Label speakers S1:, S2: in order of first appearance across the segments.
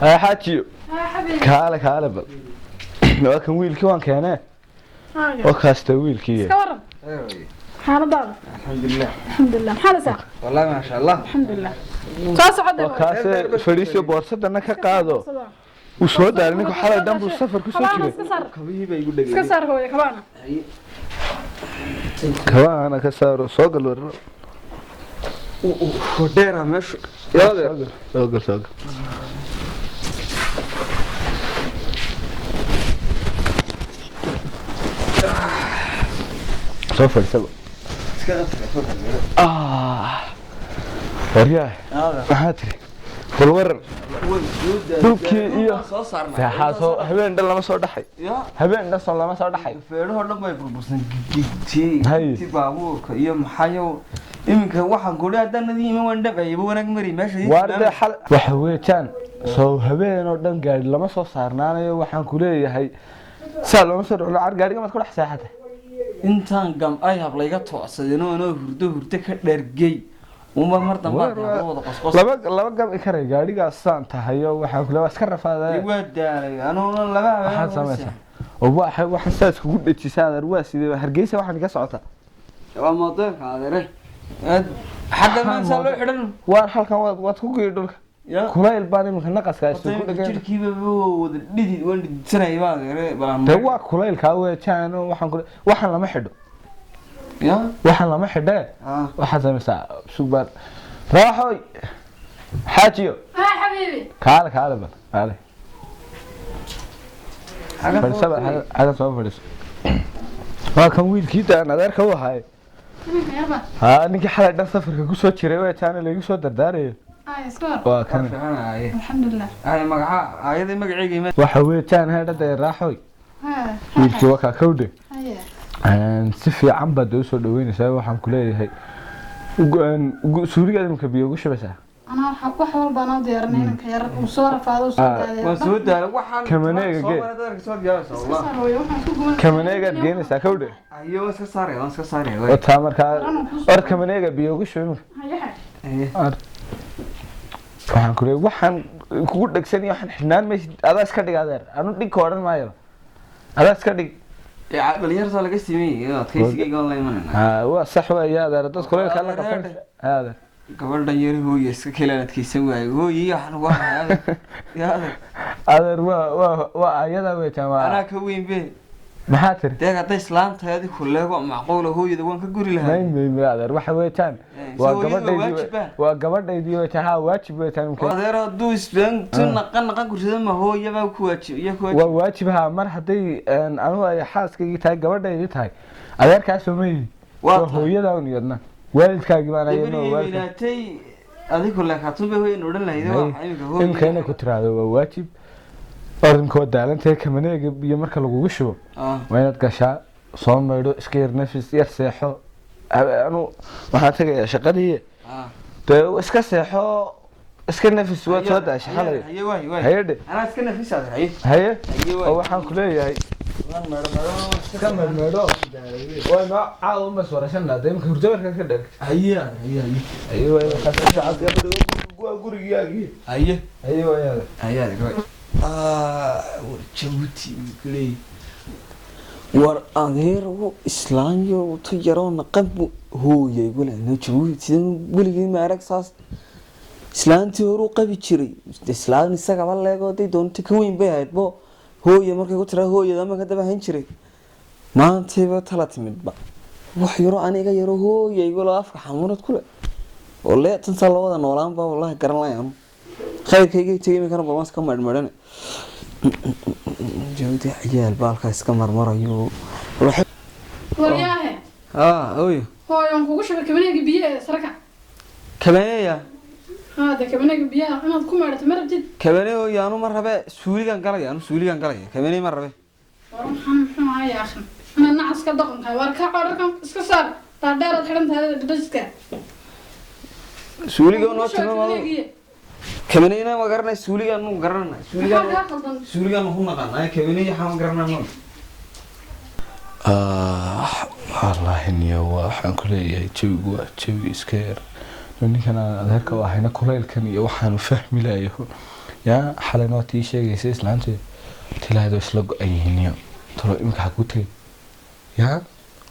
S1: Xaajiyo, kaale kaale, bal waa kan wiilkii waan keenee oo kaasta wiilkii.
S2: Iska waran xaaladaada?
S3: Alxamdulilah.
S2: Alxamdulilah, maxaa la saa?
S3: Wallahi maasha Allah.
S2: Alxamdulilah, soo socda.
S1: Oo kaase fadhiisiyo, boorsadana ka qaado. Uu soo daalay ninku, xalay dhan buu safar ku soo
S2: Kabaana
S1: jiray.
S2: iska saar.
S3: Kabihii baa igu
S2: Iska
S3: dhegay.
S2: saar hooye, kabaana.
S1: Kabaana ka saaro, soo gal warro.
S3: Dheera meeshu.
S1: Soo gal, soo gal, soo gal. Soo fadhiisaba. Waryaa, maxaa tiri? Bal waran dhulkii iyo
S3: soo saarnay.
S1: Seexaa soo habeen dhan lama soo dhaxay.
S3: Ya.
S1: Habeen dhan soo lama soo dhaxay.
S3: Feedhahoo dhan bay burbursan gigigtii.
S1: Hay.
S3: Ti baabuurka iyo maxayo iminka waxaan kuli haddaan adii iman waan dhabcayba wanaag mari meesha idin
S1: Waarde
S3: tilmaamay.
S1: Xal waxa weeyaan soo habeen oo dhan gaari lama soo saarnaanayo. Waxaan ku leeyahay saa looma soo dhaco car gaariga maad ku dhex seexatay.
S3: Intaan gam ay hab layga toocsadeen oo anoo hurdo hurdo ka dhergey uma mar dambe
S1: Waar,
S3: aan
S1: waar.
S3: wada qosqos.
S1: Laba laba gam ikaray gaarigaas saan tahayo. Waxaan ku leeyahay waa iska rafaadaya.
S3: Waa daalay anoo laba habeen
S1: Waxaad samaysaa oo waxa waxaan saas kugu dhejisaa adeer. Waa sidee Hargeysa waxaan iga socota?
S3: Waa moodeelka adeere xagga maansaa loo xidhan.
S1: Waar halkan waad ku geey dhulka.
S3: Ya.
S1: Kulayl baan iminka naqaska isugu
S3: Horta
S1: dhegeen.
S3: Jirkiiba wada dhidid waan dhididsanayay baa adeere balaan.
S1: Dee waa kulaylkaa weejaan. Waxaan ku waxaan lama xidho.
S3: Ya.
S1: Waxaan lama xidhee.
S3: Ah.
S1: Waxaad samaysaa, sugbaan raaxoy, xaajiyo.
S2: Haa xabiibi.
S1: Kaale kaale, bal kaale.
S3: Xagga
S1: Fadhiisaba xagga, soo fadhiiso. Waa kan wiilkii daan adeerka u ahaay.
S2: Iminka yarba.
S1: Haa, ninkii xalay dhan safarka ku soo jiray weejaana laygu soo dardaarayo.
S2: Ay, iska waran?
S1: Waa kan.
S3: Fiicanaye.
S2: Alxamdulilah.
S3: Ay magaca ayada magacayga ima.
S1: Waxa weejaan heedhada raaxoy.
S2: Haa.
S1: Wiilkii waa kaa kawdhe.
S2: Haye.
S1: Si fiican baad u soo dhaweynaysaa. Waxaan ku leeyahay suuligaad imika biyo ugu shubaysaa.
S2: Anaa waxa wax walba anoo diyaarinay inanka yar uu soo rafaado, uu soo
S1: Ah.
S2: daadaya.
S3: Waan soo daalay waxaan.
S1: Kamaneega
S3: soo
S1: gee.
S3: maray dadka soo diyaaraysa
S2: Iska
S3: wallah.
S2: saar hooye, waxaan isku guban.
S1: Kamaneegaad geenaysaa kawdhe.
S3: Ayo waan iska saaraya, waan iska saaraya.
S1: Oo taa markaa or kamaneega biyo ugu shubay imika.
S2: Haye.
S3: Aye.
S1: Waxaan ku leeyahay waxaan kugu dhegsan iyo waxaan xidhnaan maysid. Adaa iska dhig adeer, anu dhig ka odhan maayo, adaa iska dhig.
S3: Ee dhalinyarta laga sameeyay adkaysigayga online manana.
S1: Haa, waa sax weeye adeer, dad kuleylka la qabsan adeer.
S3: Gabadhan yar hooye iska kelaan adkaysan waayo hooye waxaan ugu hayaa yaa adeer.
S1: Adeer waa ayadaa weejaan waa.
S3: Anaa ka weyn be.
S1: Maxaa tiri?
S3: Deeg hadday islaam tahay adi kuleego macquula hooyada waan ka guri lahaa.
S1: May may may adeer, waxa weejaan
S3: Eh,
S1: waa
S3: soo hooyadu waa
S1: gabadhaydii
S3: waajib ba?
S1: Waa gabadhaydii weejaan, haa, waajib weejaan imka.
S3: Adeer hadduu isbaantu naqan naqan gursado ma hooya baa ku waajib iyo ku
S1: waa
S3: waajib.
S1: Waajib haa, mar hadday anigu ay xaaskaygii tahay, gabadhaydii tahay, adeerkaasoo ma yihi.
S3: Waa
S1: waa
S3: tahay.
S1: Hooyadaa un iyadna waalidkaagii baan ayadna
S3: Berigii
S1: waalidka
S3: weynaatay adi kuleekaatun bay hooyan odhan lahayd waa imika hooya.
S1: Imika inay ku tiraahdo waa waajib. Orinka waa daalantahay, kamaneega biyo marka lagugu shubo
S3: Ah.
S1: waa inaad gashaa, soo maydho, iska yar nafis yar seexo. Anu waxaan tagayaa shaqadii.
S3: Ah.
S1: Dee iska seexo, iska nafis, waad soo daashay xalay.
S3: Haye waay waay.
S1: Haye dhe.
S3: Anaa iska nafis adeer haye.
S1: Haye.
S3: Haye waay.
S1: Oo waxaan ku leeyahay iska meedmeedho, waa noo caawa uma swarashanaa dee imika hurdabarka ka dherg.
S3: Haye adeer haye haye.
S1: Haye waay, waa gurigiyaagii.
S3: Haye.
S1: Haye waay adeer.
S3: Haye adeer waay. Ah, war Jabuuti buu ku leeyahay. War adeer islaanyo tu yaroo naqan bu hooyay walaal Jabuuti sidan weligii ma arag saas islaantii hore u qabi jiray islaan isagaba leego haday doonto ka weyn bay ahayd bo hooye markay ku tiraa hooyada ama ka daba hayn jiray maantayba tala timidba wax yaro aniga yaro hooyay walaal afka xamuurad kule oo leetan saa loo wada noolaan baa wallahi garan lahay anu khayrkaygay tegay iminkana balmas ka madhmadhane Jabuuti ciyaal baalkaa iska marmarayo.
S2: Waryaahe.
S3: Ah, hooyo.
S2: Hooyo, waan kugu shubay kabaneega biyaha, saraka.
S3: Kabaneeya?
S2: Haa de, kabaneega biyaha inaad ku maydhato ma rabtid?
S3: Kabaneeyo yaanu ma rabe, suuligan galaya, anu suuligan galaya, kabaney ma rabe.
S2: War maxaa, muxuu ahaa yaa akhi, inaad nacaska doqonka. Waar ka dharkan iska saar, dhaadheeraad xidhan tahay dhadhajiska.
S3: Suuliga noo tilmaamo. Kabaneyna ma garanay, suuligan nu garanay, suuligan.
S2: Maxaa kaa khaldan?
S3: Suuligan ku naqaanaa, kabaney waxaan ma garanaa.
S1: Wallaahi niyo, waxaan ku leeyahay jawigu waa jawi iska yar. Ninkan aan adeerka u ahayna kulaylkan iyo waxaanu fahmi lahayo yaa xalayna waa tii sheegaysa islaantii tilaado isla go-an yihiin niyo. Talo imika xaguu tegay? Yaa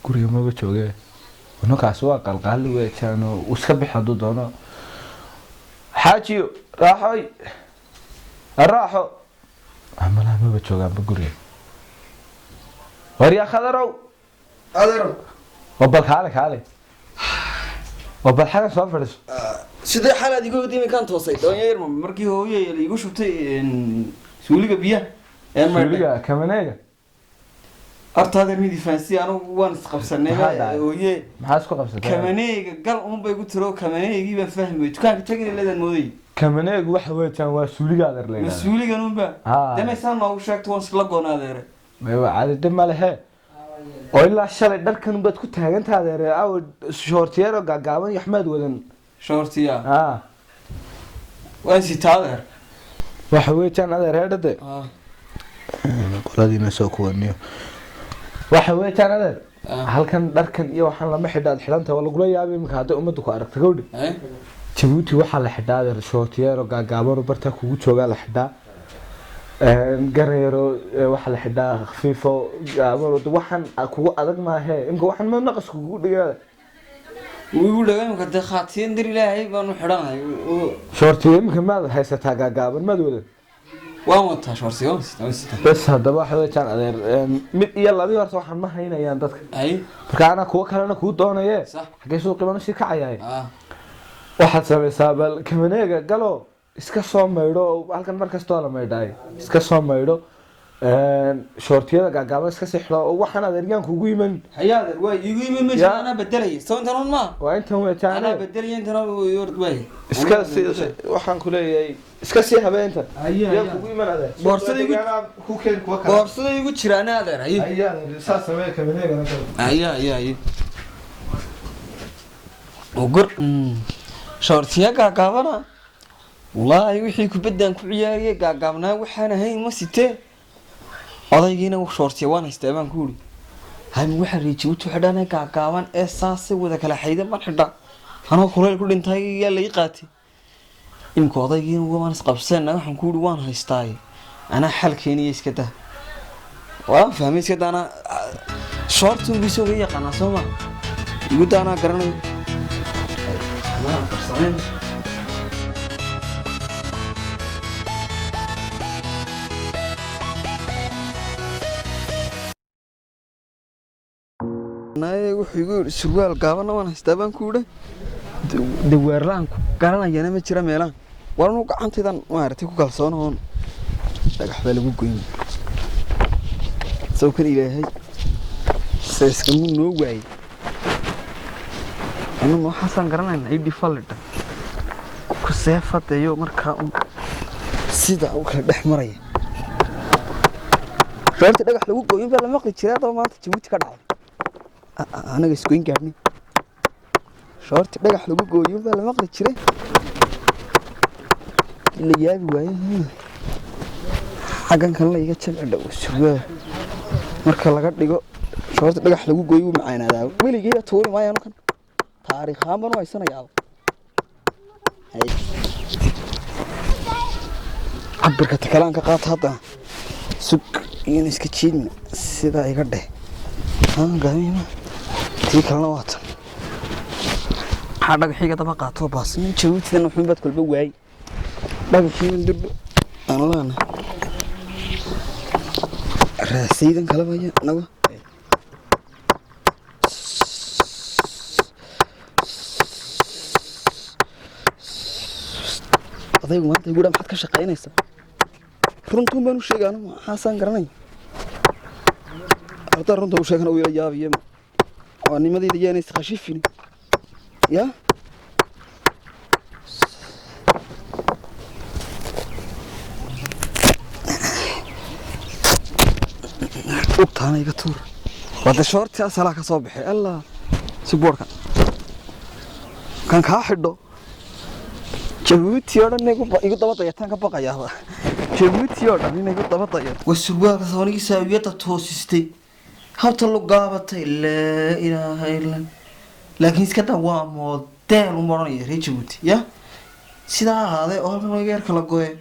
S1: guriga maba joogee. Ninkaasi waa qalqaali weejaano, iska bixi hadduu doono. Xaajiyo raaxoy, raaxo amalaha maba joogaanba guriga. Waryaa Khadarow!
S3: Adeero.
S1: Oo bal kaale, kaale oo bal xagan soo fadhiiso.
S3: Sidee xalaad igu ogday? Iminkaan toosay doonyo yar markii hooyay igu shubtay suuliga biyaha ee maydhay.
S1: Suuliga kamaneega.
S3: Horta adeer midi fahansi, anigu waan isqabsanay.
S1: Maxaa dhacay?
S3: Hooye.
S1: Maxaa isku qabsatay?
S3: Kamaneega gal uun bay igu tiro, kamaneegii baan fahmay, dukaanka tagay leedan mooday.
S1: Kamaneegu waxa weeyaan waa suuliga adeer la
S3: Ma
S1: yidhahdo.
S3: Suuligan uunba?
S1: Haa.
S3: Demaysaan noogu sheegto, waan isla goona adeere.
S1: Waa caadi, dhib ma lehe. Oo ilaa shalay dharkan baad ku taagantaha adeer, aw shoortiyeero gaagaaban iyo axmed wadan.
S3: Shoortiya?
S1: Haa.
S3: Waan sitaa adeer.
S1: Waxa weeyaan adeer, heedhade qoladiina soo kuwaniyo. Waxa weeyaan adeer, halkan dharkan iyo waxaan lama xidha aad xidhanta, waa lagula yaabay iminka hadday ummaddu ku aragto gawdhi. Jabuuti waxaa la xidhaa adeer shoortiyeero gaagaaban oo bartaa kugu joogaa la xidhaa, garayaro waxaa la xidhaa khafiifo gaaban oo waxaan kugu adag maahe. Imka waxaan ma naqas kugu dhigaa?
S3: Wuu igu dhagaa imika dee, khaatiyan dar ilaahay baan u xidhanahay.
S1: Shoortiyo imika maad haysataa gaagaaban maad wadan?
S3: Waan wataa shoortiya, waan sitaa, waan sitaa.
S1: Bes haddaba waxa weeyaan adeer, mid iyo labii horta waxaan ma haynayaan dadka. Marka anaa kuwo kalena kuu doonaye. Xaggee suuqii baan usii kacayahay. Waxaad samaysaa, bal kamaneega galo, iska soo maydho. Halkan mar kastoo la maydhaay iska soo maydho, shoortiyada gaagaaban iska sii xidho oo waxaan adeeryaan kugu iman.
S3: Hayaa adeer, waa iigu yimid meesha. Anaa bedelaya soo intan un maa.
S1: Waa intan
S3: anaa
S1: weetaane.
S3: Bedelaya intan ord waay.
S1: Iska sii, waxaan ku leeyahay iska sii habeenta.
S3: Haye,
S1: yaan
S3: haye.
S1: kugu iman adeer.
S3: Boorsada igu-
S1: ku keen kuwa kale.
S3: Boorsada igu jira ana adeer, haye.
S1: Haye adeer, saas samee, kamaneegana gal.
S3: Haye haye haye, ugur shoortiya gaagaabana. Wallaahi wixii kubaddan ku ciyaariyay gaagaabnaa waxaan ahayn ma sitee. Odaygiina shoortiya waan haystaa baan ku uri. Hay, waxaa riijibuuti xidhana gaagaaban ee saasay wada kala xaydan baan xidhaa, anoo kuleyl ku dhintay yaa lai qaatay. Imika odaygiina waan isqabsana, waxaan ku uri waan haystaaye, anaa xalkeeniya iska daa, waan fahmay, iska daa. Anaa shoortun buu isooga yaqaanaa soo ma igu daa, anaa garanayo anaa farsameyn. Naye wuxuu igu yidhi surwaal gaabanna waan haystaa baan ku idhi, daweerlaan ku garanayana ma jira meelaan. War anuu gacantaydan maaragtay ku kalsoonahoon, dhagax baa lagu goyn sawkan ilaahay seeskamuu noo waayey. Anu waxaasaan garanayna idhi fallidha ku seefadeeyo markaa un sida u kala dhex maraya. Reerta dhagax lagu gooyin baa la maqli jiray, haddaba maanta Jabuuti ka dhacday. Anaga isgoyn gaadhnay, shoorti dhagax lagu gooyo baa la maqli jiray, la yaabi waaye. Xaggan kalena iga jamci dhow surwaal marka laga dhigo shoorti dhagax lagu gooyo wuu macaanaadaa. Weligeyba tuuri maayo anu kan, taariikhaan baan u haysanayaaba. Hay. Cabirka takalaan ka qaata hadda, sug iyana iska jiidmina, sidaa iga dheh. Aan gaabina, tii kalena waa tan. Waxaa dhagaxiiga daba qaato baasmin Jabuutidan wuxuun baad kolba waayey dhagaxiigan durba aan laana raasaydan kala baya naga. Odaygu maanta igu dhaa, maxaad ka shaqaynaysaa? Runtuun baan u sheegay, anu maxaasaan garanay. Haddaan runta u sheegana uu ila yaabiye, waa nimadayda yaana iskhashifin ya. Ugtaana iga tuur. Wada shoorti asalaa ka soo baxay. Allah, si boorka kan kaa xidho. Jabuuti oo dhan igu daba dayataan ka baqayaaba. Jabuuti oo dhan inay igu daba dayato. Waa surwaalka soonigii saawiyada toosistay, habta lugaabatay. Laa ilaaha illa, laakiin iska daa, waa moodeel u moranaya reer Jabuuti. Ya sidaa ahaadee oo halkan iga yar kala goye.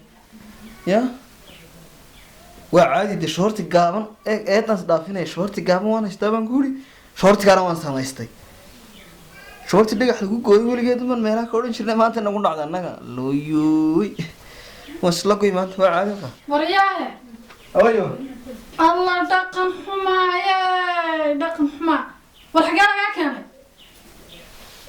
S3: Ya waa caadi de, shoorti gaaban eedaan is dhaafinaya. Shoorti gaaban waan haystaa baan ku uri, shoortigaana waan samaystay. Shoorti dhagax lagu gooyo weligeed man meelaha ka odhan jirnay, maanta nagu dhacda annaga looyooy. Waan isla goy maanta, waa caadi ka.
S2: Waryaahe!
S3: Ayo.
S2: Allah, dhaqan xumaaye, dhaqan xumaa! War xagee lagaa keenay?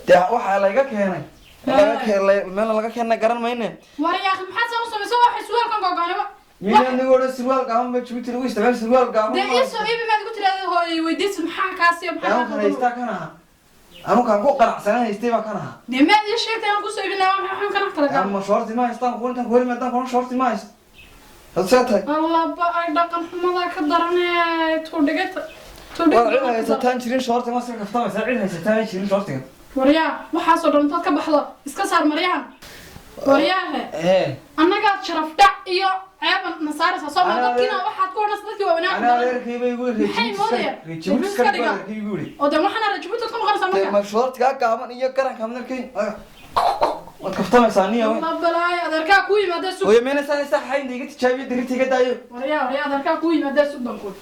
S3: Dee waxaa layga keenay, laga keenay meel laga keenay garan mayne.
S2: Waryaakhi, maxaad saa u samaysay? Waxay surwaalkan googoonaba.
S3: Miyaa nigu odhan surwaal gaaban ba Jabuuti lagu isticmaal? Surwaal gaaban.
S2: Dee ii soo iibi maad igu tiraahda? Hooyay weydiis maxaa kaasiyo maxaa
S3: anu kan haystaa kan ahaa, anu kaan ku qanacsana haystay baa kan ahaa.
S2: Dee maad ii sheegtay aan kusoo iibin lahaa? Maxaa xun kana kala gaab?
S3: Ama shoorti ma haystaan ku intaan ku heli maadaan kuna shoorti ma haysto. Had see tahay?
S2: Allah ba, ay dhaqan xumada ka daranee tuudhigata.
S3: War cid haysataan jirin shoorti ma iska kaftamaysaa? Cid haysataan jirin shoortiga.
S2: Waryaa, waxaasoo dhan intaad ka baxdo iska saar maryahan. Waryaahe!
S3: Ee.
S2: Annagaad sharaf dhac iyo ceeban nasaaraysaa soo maa?
S3: Anaa
S2: dadkiina waxaad ku odhanaysa dadkii waa wanaag
S3: anaa
S2: badan.
S3: Adeerkay bay igu yiri.
S2: Maxay moodayaan?
S3: Jabuuti iska dhiga adeerkay igu yiri.
S2: Oo dee waxaana Jabuuti ku maqanaysaa
S3: dee
S2: marka.
S3: Ma shoortigaa gaaban iyo garanka madarkay waad kaftamaysaa niyo?
S2: Allah balaayo, adeerkaa kuu yimaadee sug.
S3: Hooyo, meena saa saxayn iga tijaabiyo, dirirta iga daayo.
S2: Waryaa, waryaa, adeerkaa kuu yimaadee sug baan kuwi.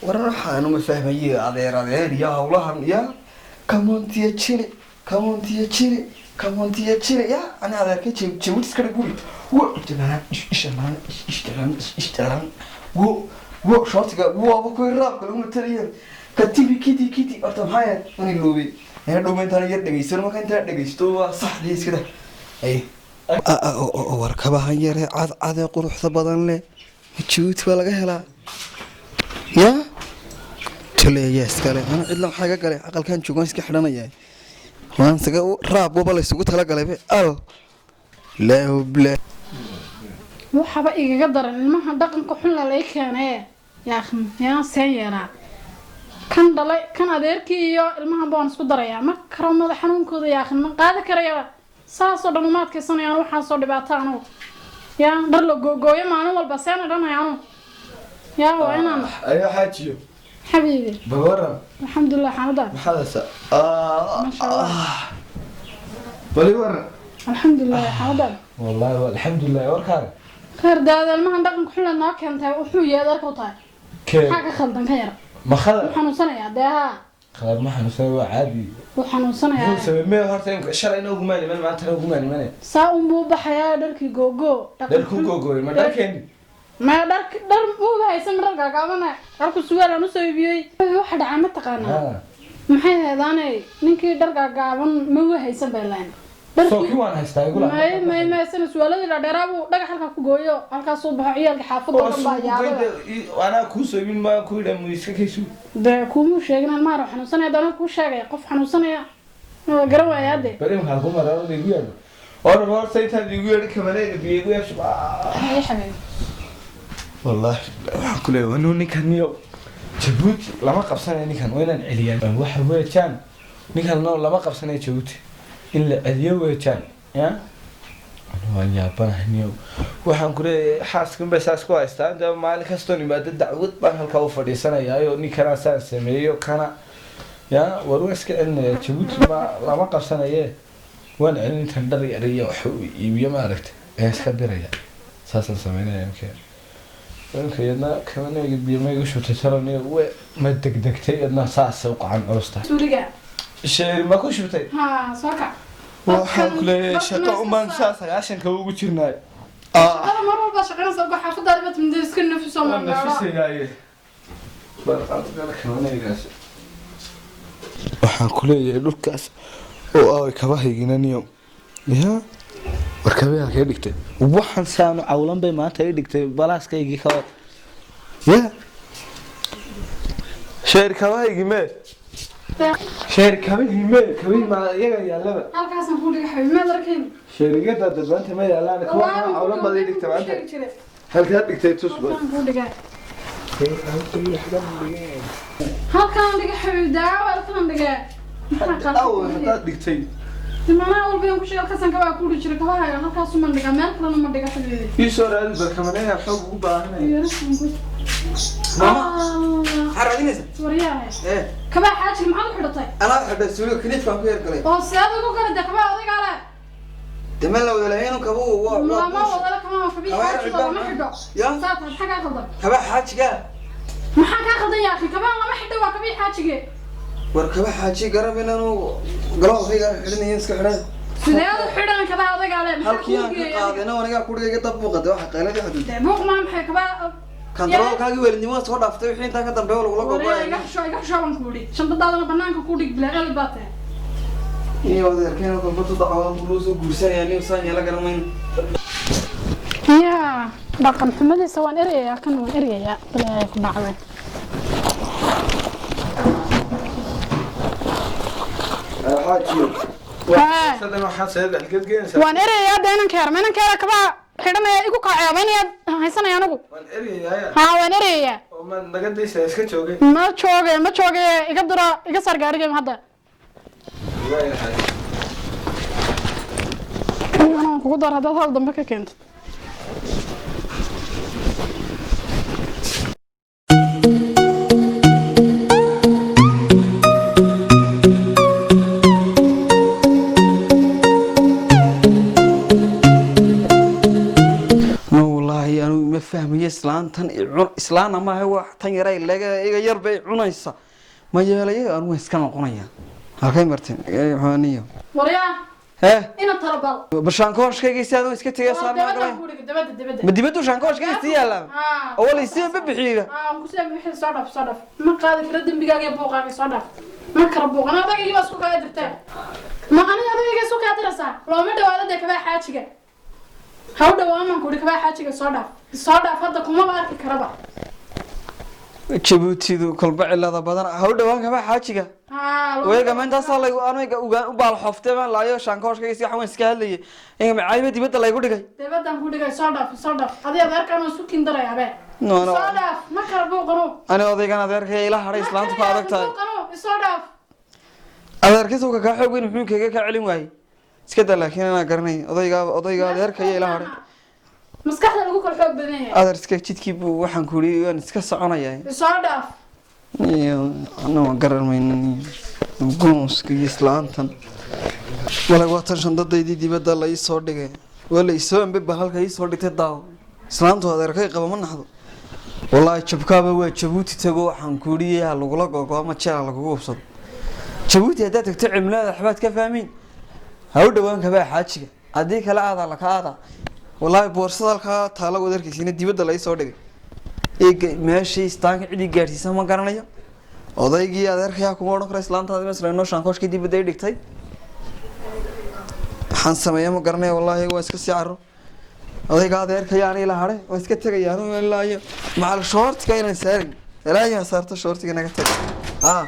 S3: Warar waxaanu ma fahmaye, adeer adeer iyo hawlahan. Ya kamontiya jiri, kamontiya jiri, kamontiya jiri. Ya ani adeerkay Jabuuti iska dhig guri wo jalaan ishalaan ishalaan ishalaan wo wo shoortiga waaba kuwii raabka lagu matalaya katibi kiti kiti. Horta maxaa yahay ani loobay ina dhowma intaan yar dhegeysan. Marka intaan dhegeysto waa saxdii iska dah. Ay, warkabahan yare cadcadee quruxda badan leh Jabuuti baa laga helaa. Ya taleeya iskale, ana cidla maxaa iga galay? Aqalkan joogo waan iska xidhanaya, waan isaga raab waba la isugu talagalay al laahu bila.
S2: Waxaba igaga daran ilmaha dhaqanka xun la lay keenee. Yaa akhi, yaa seen yeelaa? Kan dhalay, kan adeerkii iyo ilmahan baan isku darayaa. Ma karo madax xanuunkooda, yaa akhi, ma qaadi karaya. Saasoo dhan uma adkaysanayaan waxaasoo dhibaato anugu. Yaa dhar la googooyo maalin walba seen odhanaya anugu? Yaa waa inaan
S1: Ayo xaajiyo.
S2: Xabiibi.
S1: Bal waran.
S2: Alxamdulilah, xaalada.
S1: Maxaad haysaa?
S2: Masha Allah.
S1: Bal ii waran.
S2: Alxamdulilah, xaalada.
S1: Wallaahi alxamdulilah, warkaaga?
S2: Khayr daada, ilmahan dhaqanka xun la noo keentay wuxuu yahay adeerka u tahay.
S1: Kee?
S2: Maxaa ka khaldan ka yar?
S1: Ma khadar?
S2: Wuu xanuunsanayaa dee, haa.
S1: Khadar ma xanuunsanaya, waa caadi.
S2: Wuu xanuunsanayaa.
S1: Muxuu sameeyey? Mee horta imka shalayna ugumaan iman, maantana ugumaan imanaya.
S2: Saa unbuu u baxayaa dharkii googo.
S1: Dharkuu googooyay ma dharkeeni?
S2: Ma dhar dhar muuba haysan, dhar gaagaabana dharku sugaal aan usoo iibiyey. Waxa dhacaa ma taqaanaa?
S1: Haa.
S2: Maxay heedaanay ninkii dhar gaagaaban ma u haysan bay lahayn.
S1: Soo kii waan haystaa igu lahaa.
S2: May may maysana, suwaaladii dhaadheeraa buu dhagax halkaa ku gooyo, halkaasuu baxo, ciyaalka xaafadda oo dhan baa yaabada.
S1: Anaa kuu soo iibin maa ku yidhaa mu iska kaysu.
S2: Dee kuumuu sheegin almaar xanuunsanaya dana kuu sheegaya qof xanuunsanaya waa garan waaya hadde.
S1: Bari maxaa ku maraa igu yeedho oran horta intaad igu yeedhi kabanayda biyo igu yeesho.
S2: Haye xabiibi.
S1: Wallaahi waxaan ku leeyahay anuu ninkan iyo Jabuuti lama qabsanayo. Ninkan waa inaan celiyaan waxa weejaan. Ninkan no lama qabsanayo, Jabuuti in la celiyo weejaan. Ya waan yaabanahay niyow. Waxaan ku leeyahay xaaskan bay saas ku haystaa inta maalin kastoon imaado dacwad baan halkaa u fadhiisanayaayo ninkanaa saan sameeyo kana. Ya war waan iska celinaya, Jabuuti ma lama qabsanaye, waan celin. Intan dhar yar iyo wax u iibiyo maaragtay ee iska diraya, saasaan sameynaya. Imkeen imka iyadna kabanayga biyo ma igu shubtay talaniyo we ma degdegtay iyadna saasay u qacan culus tahay.
S2: Suuliga.
S1: Sheeri ma ku shubtay?
S2: Haa, soo kac.
S1: Waxaan ku leeyahay shaqo umaan saa 90-ka ugu jirnaay.
S2: Shaqada mar walba shaqaynaysa uga xaafadaada baad timid, iska nafiso.
S1: Waan
S2: ma
S1: nafisayaaye barqaadkabanaygaas. Waxaan ku leeyahay dhulkaas oo aaway kabahaygina niyo. Ya war kabay halkee dhigtay? Waxaan saanu cawlan bay maanta ii dhigtay balaaskaygii kaba. Ya sheer kabahaygii mee? Sheer kabihii mee? Kabihii ma iyaga yaallaba?
S2: Halkaasaan kuu dhiga xabiib, maad arkayn?
S1: Sheerigada dadbaanta ma yaallaan kuwa cawlan baad ii dhigtay maanta. Halkaad dhigtay tus ba.
S2: Halkaan kuu dhigaa. Halkaan dhiga xabiib, daawa halkaan dhiga. Maxaa
S1: Aw,
S2: qaldan?
S1: Haddaad dhigtay.
S2: Manaa walba aan ku sheegay halkaasan kabaa ku dhihi jiray kabahaaga, halkaasuman dhiga, meel kalena ma dhiga xabiibi.
S1: Ii soo raadi barkamaneega xoog ugu baahanaya.
S3: Mama. Maxaa raadinaysa?
S2: Waryaahe.
S3: Ee.
S2: Kabaa xaajiga maxaad u xidhatay?
S3: Anaa xidhay suuliga, kaniifkaan ku yargalay.
S2: Oo seed ugu galay kabaa odaygaa le?
S3: Dee meel la wada lahayn kabu waa
S2: Lama wadala kama kabii
S3: Kabaa
S2: xaajiga lama xidho.
S3: Ya?
S2: Saa tahay, maxaa kaa qaldan?
S3: Kaba xaajiga.
S2: Maxaa kaa qaldan yaa akhi? Kabaan lama xidho, waa kabii xaajige.
S3: War kaba xaaji garab inaanu galoofkayga xidhanayo iska xidhan.
S2: Sideed u xidhan kabaa odaygaa le? Maxaa
S3: Halkii
S2: kuu
S3: aan ka
S2: geeyay?
S3: qaadayna anigaa kudhigayga dab buuqade waxa qayladii xuduud.
S2: Dee buuq maa maxay kabaa?
S3: Kantaroolkaagii welinimada soo dhaaftay, wixii intaa ka dambeeya lagula
S2: Waryaa, iga
S3: gogo'aya.
S2: xisho, iga xisho baan ku idhi. Shandadaadana banaanka ku dhig, bilaa qalad baa tahay.
S3: Iyo adeerkeena kolbatu dacwaan buu soo guursanaya nin saan yeela garamayn.
S2: Yaa, dhaqan xumadiisa waan eryayaa, kan waan eryayaa, balaa ku dhacday.
S1: Xaajiyo.
S2: Haa.
S1: Sadan waxaad seed halkeed geenaysaa?
S2: Waan eryayaa hadda inanka yar, ma inanka yara kabaa xidhanaya igu kaaceebaynaya haysanaya anigu.
S1: Waan eryayaa.
S2: Haa, waan eryayaa.
S1: Oo ma naga daysaa, iska joogay.
S2: Ma jooge, ma jooge, iga diro, iga saar gaarigayma hadda.
S1: Waay xaaji.
S2: Anaan kugu dar haddaad hal dambe ka keento.
S3: No wallaahi, anigu ma fahmayo islaantan i cun islaana maaha, waa tan yaray laga iga yar bay cunaysa. Ma yeelayo, anigu waan iska noqonaya. Halkay marteen xaniyo?
S2: Waryaa.
S3: Hee.
S2: Ina talabal.
S3: Bashaanka hooshkayga si adoo iska tegay saar
S2: Dabadda
S3: galay.
S2: ku dhig, dabadda, dabadda.
S3: Ma dibaddu shaanka hooshkayga sii yaallaa?
S2: Haa.
S3: Oo wala isii bixiyeyba.
S2: Haa, waan kusoo bixi, soo dhaf, soo dhaf. Ma qaadi karo dembigaaga iyo buuqaaga, soo dhaf. Ma kala buuqan, adagayga baa isku kaa dirtee. Ma aniga adagayga isku kaa diraysaa? Looma dhawaado dee kabaa xaajiga. Ha u dhawaamaan ku idhi kabaa xaajiga, soo dhaaf. Soo dhaaf hadda, kumaba arki karaba.
S3: Jabuutidu kolba cilada badan, ha u dhawaan kaba xaajiga.
S2: Haa, looma
S3: Wayga ma intaasaa laygu aniga ugaan u baal xoftay baan laayo shaanka hooshkayga si waxaan iska hadlayay inga macaayba dibadda laygu dhigay.
S2: Dabaddan ku dhigay, soo dhaaf, soo dhaaf. Adiga adeerkaan waan isku kindarayaa be.
S3: No, no.
S2: Soo dhaaf, ma kala buuqano.
S3: Ani odaygan adeerkay ila hadhay, islaantu ku adag tahay.
S2: Buuqano, soo dhaaf.
S3: Adeerkiisa uu kaa xoog weyn, muxuu kaga kaa celin waayey? Iska daa, laakiin anaa garanay odayga, odayga adeerkaya ila hadhay.
S2: Maskaxda lagu kala xoog badan yahay.
S3: Adeer iska jidkii buu waxaan ku yidhi waan iska soconayaa.
S2: Soo dhaaf.
S3: Iyo ana waan garan maynin gooska iyo islaantan. Walag waa tan shandadaydii dibadda la ii soo dhigay, waa la isoo ambe bal halka ii soo dhigtay. Daawo, islaantu adeerkay qaba ma naxdo wallaahi. Jabkaaba waa Jabuuti tago, waxaan ku yidhi ha lagula gogo ama jeel ha lagugu hubsado. Jabuuti haddaad tagto cimilada waxbaad ka fahmiin. Ha u dhawaan kabaa xaajiga, haddii kale aadaa laka aadaa wallaahi. Boorsada halkaa taala wadarkiisina dibadda la ii soo dhigay. Eega meeshii istaanka cidii gaadhsiisa ma garanayo. Odaygii adeerkayaa kuma odhan karo islaantaadi masla inoo shaankoshkii dibadda i dhigtay. Waxaan sameeya ma garanaya wallaahi, waa iska sii caro. Odayga adeerkayaa ila hadhay, waa iska tegaya anu ilaa iyo macal shoortiga inaan saarin ilaa iyo saarto shoortiga naga tag. Ah.